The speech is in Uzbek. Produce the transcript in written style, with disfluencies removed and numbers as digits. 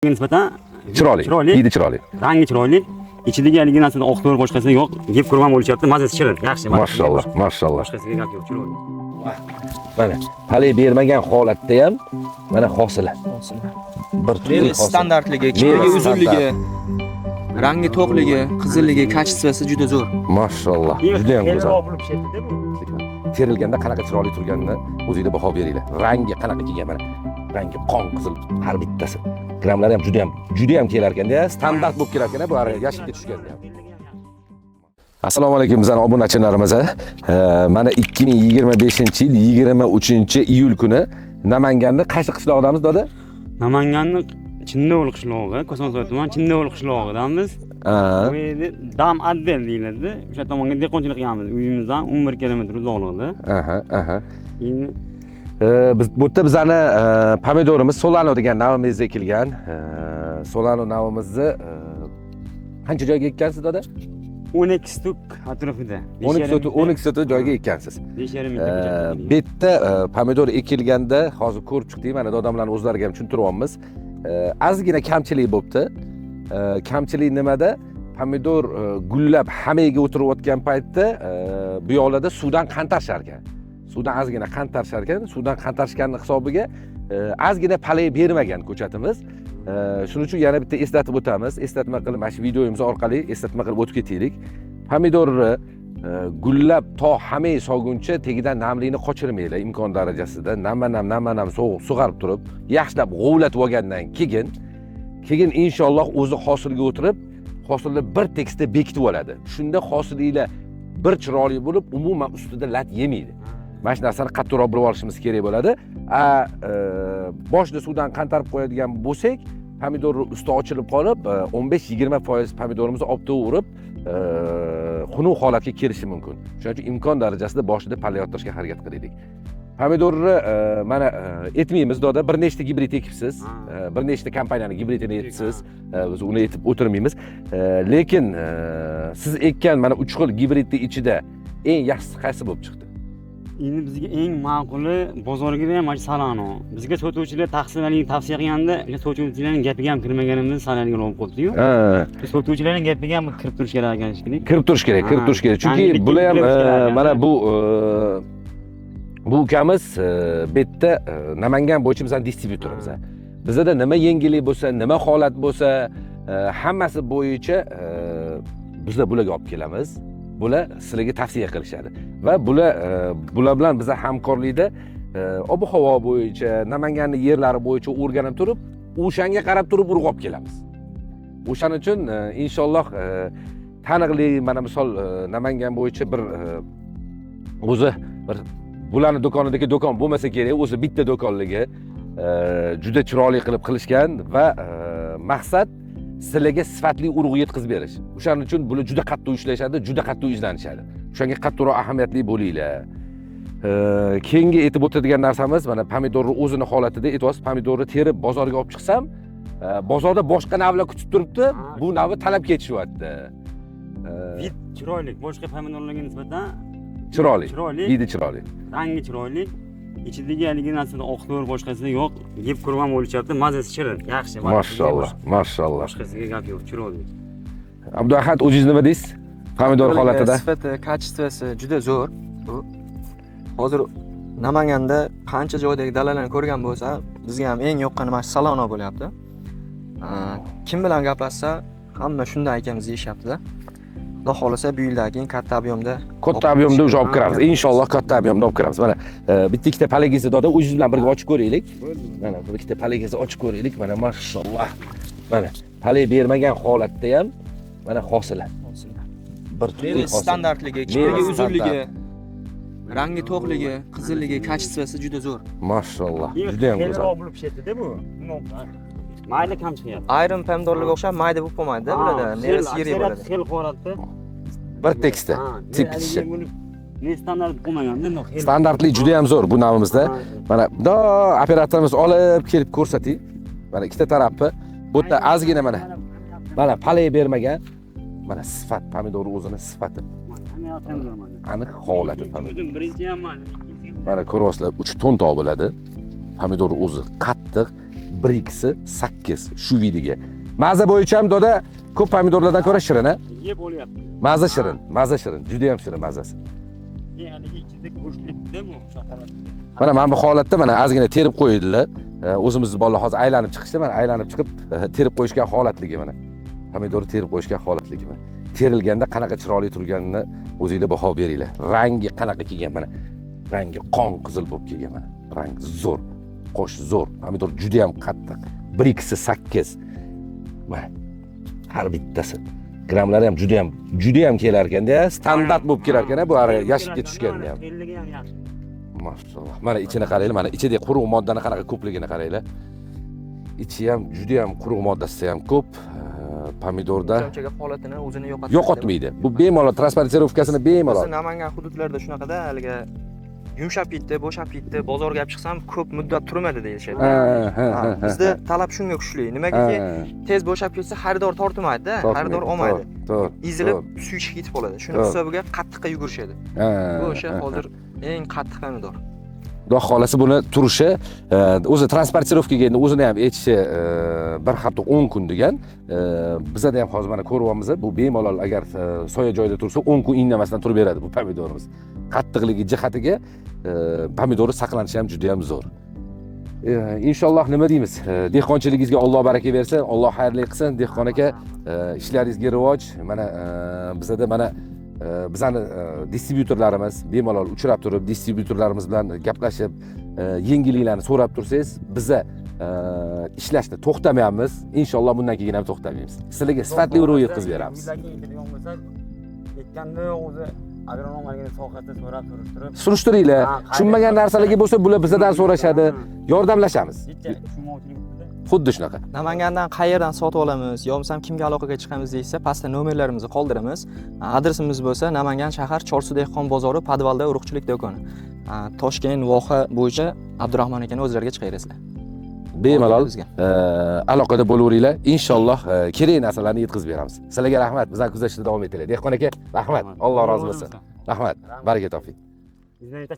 Nisbatan Chiroyli. Chiroyli. Hidi chiroyli. Rangi chiroyli. Ichidagi haligi narsada oq to'g'ri, boshqasi yo'q. Yeb ko'rgan bo'lishyapti. Mazasi shirin. Yaxshi. Mashalloh, mashalloh. Boshqasiga gap yo'q, chiroyli. Mana palay bermagan holatda ham mana hosili. Bir Meva turli hosil. standartligi, Meva kiprigi standart. uzunligi, rangi to'qligi, qizilligi, качество si juda zo'r. Mashalloh, juda ham go'zal. Bo'lib pishyapti bu. Terilganda qanaqa chiroyli turganini o'zinglar baho beringlar. Rangi qanaqa kelgan mana. Rangi qon qizil har bittasi. Grammlari ham juda ham juda ham kelar ekanda, standart bo'lib kelar ekan bu yashilga tushganda ham. Assalomu alaykum bizning obunachilarimiz. Mana 2025-yil 23-iyul kuni Namanganni qaysi qishlog'idamiz, doda? Namanganni Chinnovul qishlog'i, Kosonsoy tuman Chinnovul qishlog'idamiz. Bu yerda Dam отдел deyiladi. O'sha tomonga dehqonchilik qilamiz. Uyimizdan 11 kilometr uzoqlikda. Aha, aha. Endi Biz bu yerda bizani pomidorimiz Solano degan navimiz ekilgan. Solano navimizni qancha joyga ekkansiz, doda? 12 штук atrofida. 12 sotik, 12 sotik joyga ekkansiz. 5,5 mingta ko'chat. Bu yerda pomidor ekilganda hozir ko'rib chiqdik, mana odamlarni o'zlariga ham tushuntiryapmiz. Ozgina kamchilik bo'libdi. Kamchilik nimada? Pomidor gullab hamayiga o'tirayotgan paytda bu yoqlarda suvdan qantarishar ekan. Suvdan ozgina qantarishar ekan. Suvdan qantarishganni hisobiga ozgina palay bermagan ko'chatimiz. Shuning uchun yana bitta eslatib o'tamiz. Eslatma qilib, mana shu videomiz orqali eslatma qilib o'tib ketaylik. Pomidorni gullab to hamay solguncha tagidan namlikni qochirmanglar imkon darajasida. Nama-nam, nama-nam sug'arib turib, yaxshilab g'ovlatib olgandan keyin inshaalloh o'zi hosilga o'tirib, hosilni bir tekisda bekitib oladi. Shunda hosilinglar bir chiroyli bo'lib, umuman ustida lat yemaydi. Mana shu narsani qattiqroq bilib olishimiz kerak bo'ladi. Boshida suvdan qantarib qo'yadigan bo'lsak, pomidorni usti ochilib qolib, 15-20% pomidorimizni olib urib, xunuk holatga kelishi mumkin. Shuning uchun imkon darajasida boshida palay ottirishga harakat qilaylik. Pomidorni mana aytmaymiz, doda, bir nechta gibrid ekibsiz, bir nechta kompaniyani gibridini ekibsiz, biz uni aytib o'tirmaymiz. Lekin siz ekkan mana 3 xil gibridni ichida eng yaxshisi qaysi bo'lib chiqdi? Endi bizga eng ma'quli bozorga ham mana shu Solano. Bizga sotuvchilar tavsiya qilganda, o'sha sotuvchilarning gapiga ham kirmaganimiz Solanoga olib qoldi-yu. Sotuvchilarning gapiga ham kirib turish kerak ekan shekilli. Kirib turish kerak, kirib turish kerak. Chunki Yangilik bular ham kirib kelar ekan. Mana bu ukamiz bu yerda Namangan bo'yicha bizning distribyutorimiz. Bizada nima yengillik bo'lsa, nima holat bo'lsa, hammasi bo'yicha bizlar bularga olib kelamiz. Bular sizlarga tavsiya qilishadi. Va bular bilan biza hamkorlikda ob-havo bo'yicha, Namanganning yerlari bo'yicha o'rganib turib, o'shanga qarab turib urug' olib kelamiz. O'shaning uchun inshaalloh taniqli mana misol Namangan bo'yicha bir o'zi bir bularni do'konidagi do'kon bo'lmasa kerak, o'zi bitta do'konligi juda chiroyli qilib qilishgan va maqsad sizlarga sifatli urug' yetkazib berish. O'shaning uchun bular juda qattiq ishlashadi, juda qattiq izlanishadi. O'shanga qattiqroq ahamiyatli bo'linglar. Keyingi aytib o'tadigan narsamiz mana pomidorni o'zini holatida aytyapsiz, pomidorni terib bozorga olib chiqsam, bozorda boshqa navlar kutib turibdi, bu navi talab ketishyapti. Вид chiroyli, boshqa pomidorlarga nisbatan Chiroyli. Chiroyli. Hidi chiroyli. Rangi chiroyli. Ichidagi haligi narsada oq to'g'ri, boshqasi yo'q. Yeb ko'rgan bo'lishyapti. Mazasi shirin. Yaxshi. Mashalloh, mashalloh. Boshqasiga gap yo'q, chiroyli. Abduahad, o'zingiz nima deysiz? Pomidor holatida. Sifati, качество si juda zo'r. Bu hozir Namanganda qancha joydagi dalalarni ko'rgan bo'lsa, bizga ham eng yoqqani mana shu Solano bo'lyapti. Kim bilan gaplashsa, hamma shunday ekamiz deyishyapti-da. Xudo xohlasa bu yildan keyin katta объем da Katta объем da уже olib kiramiz. Inshaalloh katta объем da olib kiramiz. Mana bitta ikkita palagingizni, doda, o'zingiz bilan birga ochib ko'raylik. Mana bir ikkita palagingizni ochib ko'raylik. Mana mashalloh. Mana palay bermagan holatda ham mana hosili. Bir turli Meva hosil. standartligi, Meva kiprigi standart. uzunligi, rangi to'qligi, qizilligi, качество si juda zo'r. Mashalloh, juda ham go'zal. Bo'lib pishyapti-da bu. Mayda kam chiqyapti. Ayrim pomidorlarga o'xshab mayda bo'lib qolmaydi bularda, mevasi yirik bo'ladi. Xil holatda. Bir tekisda tepkishi. Ne standart bo'lmaganda, no, xil. Standartli juda ham zo'r bu navimizda. Mana bundoq operatorimiz olib kelib ko'rsating. Mana ikkita tarafi. Bu yerda ozgina mana mana palay bermagan. Mana sifat, pomidor o'zini sifati. Aniq holati pomidor. Birinchi ham mana. Mana ko'ryapsizlar, 3 to'ntoq bo'ladi. Pomidor o'zi qattiq. Bir ikkisi 8 shu vidiga. Maza bo'yicha ham doda ko'p pomidorlardan ko'ra shirin, a? Yeb bo'lyapti. Maza shirin, maza shirin, juda ham shirin mazasi. Haligi ichidagi bo'shlikda bu holat. Mana bu holatda mana ozgina terib qo'ydilar. O'zimizni bolalar hozir aylanib chiqishdi, mana aylanib chiqib terib qo'yishgan holatligi mana. Pomidorni terib qo'yishgan holatligi mana. Terilganda qanaqa chiroyli turganini o'zinglar baho beringlar. Rangi qanaqa kelgan mana. Rangi qon qizil bo'lib kelgan mana. Rang zo'r, qo'sh zo'r. Pomidor juda ham qattiq. Bir ikkisi 8. Mana har bittasi. Grammlari ham juda ham juda ham kelar ekanda, standart bo'lib kelar ekan bu ara yashikka tushganda ham. Elligi ham yaxshi. Mashalloh. Mana ichini qaranglar, mana ichidagi quruq moddani qanaqa ko'pligini qaranglar. Ichi ham juda ham quruq moddasi ham ko'p. Pomidorda Chamchaga holatini o'zini yo'qotmaydi. Yo'qotmaydi. Bu bemalol transportirovkasini bemalol. Bizni Namangan hududlarida shunaqada haligi yumshab ketdi, bo'shab ketdi, bozorga olib chiqsam ko'p muddat turmadi deyishadi. Ha, ha, Bizda talab shunga kuchli. Nimagaki tez bo'shab ketsa xaridor tortmaydi-da, xaridor olmaydi. To'g'ri. Ezilib suv ichib ketib qoladi. Shuni hisobiga qattiqqa yugurishadi. Bu o'sha hozir eng qattiq pomidor. Xudo xohlasa buni turishi o'zi transportirovkaga endi o'zini ham aytishi bir hafta 10 kun degan. Bizada ham hozir mana ko'ryapmiz, bu bemalol agar soya joyda tursa 10 kun indamasdan turib beradi bu pomidorimiz. Qattiqligi jihatiga pomidori saqlanishi ham juda ham zo'r. Inshaalloh nima deymiz? Dehqonchiligingizga Alloh baraka bersin, Alloh xayrli qilsin dehqon aka. Ishlaringizga rivoj. Mana bizada mana bizani distribyutorlarimiz bemalol uchrab turib, distribyutorlarimiz bilan gaplashib, yengilliklarni so'rab tursangiz, biza ishlashni to'xtamayapmiz. Inshaalloh bundan keyin ham to'xtamaymiz. Sizlarga sifatli urug' yetkazib beramiz. Aytganda o'zi agronom haligi sohasida so'rab surishtirib, Surishtiringlar. Tushunmagan narsalarga bo'lsa, bular bizdan so'rashadi, yordamlashamiz. Tushunmovchilik. Xuddi shunaqa. Namangandan qayerdan sotib olamiz, yo bo'lmasam kimga aloqaga chiqamiz deyishsa, pastda nomerlarimizni qoldiramiz. Adresimiz bo'lsa Namangan shahar Chorsu dehqon bozori podvalda urug'chilik do'koni. Toshkent voha bo'yicha Abdurahmon akani o'zlariga chiqaverasizlar. Bemalol Bizga. Aloqada bo'laveringlar. Inshaalloh kerak narsalarni yetkazib beramiz. Sizlarga rahmat. Bizani kuzatishda davom etinglar. Dehqon aka, rahmat. Alloh rozi bo'lsin. Rahmat. Baraka toping. Bizdan bitta